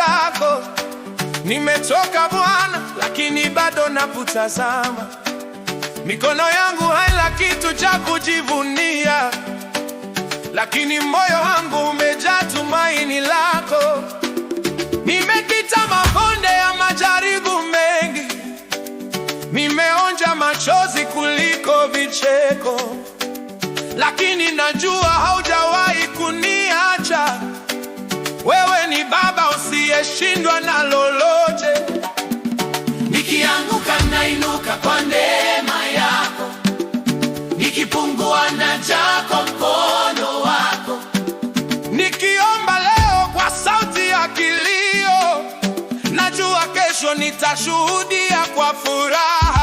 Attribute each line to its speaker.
Speaker 1: zako. Nimechoka Bwana, lakini bado nakutazama. Mikono yangu haina kitu cha kujivunia, lakini moyo wangu umejaa tumaini lako. Nimepita mabonde ya majaribu mengi, nimeonja machozi kuliko vicheko, lakini najua haujawahi kuniacha. Wewe ni Baba usiyeshindwa na lolote.
Speaker 2: Nikianguka nainuka kwa neema yako, nikipungua najaa kwa mkono wako.
Speaker 1: Nikiomba leo kwa sauti ya kilio, najua kesho nitashuhudia kwa furaha.